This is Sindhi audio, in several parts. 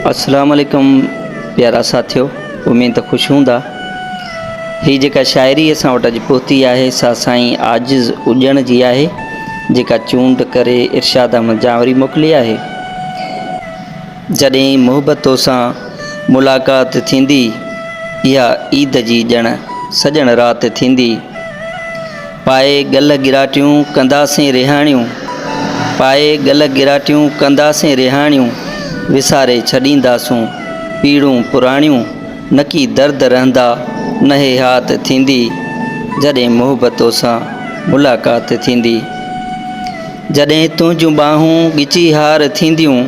اسلام عليڪم پيارا ساٿيو اميد ته خوش هوندا هي جيڪا شاعري اسان وٽ اڄ پهتي آهي سا سائين عاجز اڄڻ جي آهي جيڪا چونڊ ڪري ارشاد احمد جانوري موڪلي آهي جڏهن محبت توسان ملاقات ٿيندي اها عيد جي ڄڻ سڄڻ رات ٿيندي پائي ڳل ڳراٽيون ڪنداسين رهاڻيون پائي ڳل ڳراٽيون ڪنداسين رهاڻيون وساري ڇڏينداسون پيڙون پراڻيون نڪي درد رهندا نه هيهات ٿيندي جڏهن محبت توسان ملاقات ٿيندي جڏهن تنهنجون ٻانهون ڳچي هار ٿينديون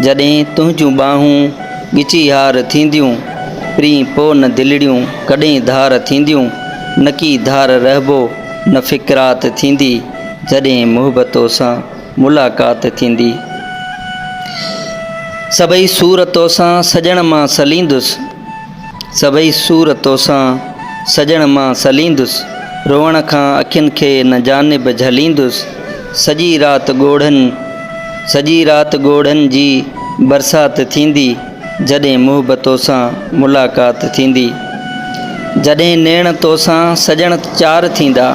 جڏهن تنهنجون ٻانهون ڳچي هار ٿينديون پرين پو نه دلڙيون ڪڏهن ڌار ٿينديون نڪي ڌار رهبو نه فڪرات ٿيندي جڏهن محبت توسان ملاقات ٿيندي. سڀئي سور توسان سڄڻ مان سليندس سڀئي سور توسان سڄڻ مان سليندس روئڻ کان اکين کي نه جانب جهليندس سڄي رات ڳوڙهن سڄي رات ڳوڙهن جي برسات ٿيندي. جڏهن محب توسان ملاقات ٿيندي. جڏهن نيڻ توسان سڄڻ چار ٿيندا.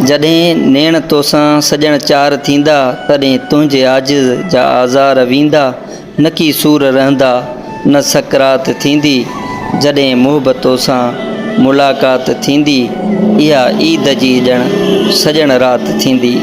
جڏهن نيڻ توسان سڄڻ چار ٿيندا، تڏهن تنهنجي عاجز جا آزار ويندا، نڪي سور رهندا، نه سڪرات ٿيندي. جڏهن محب توسان ملاقات ٿيندي، اها عيد جي ڄڻ سڄڻ رات ٿيندي.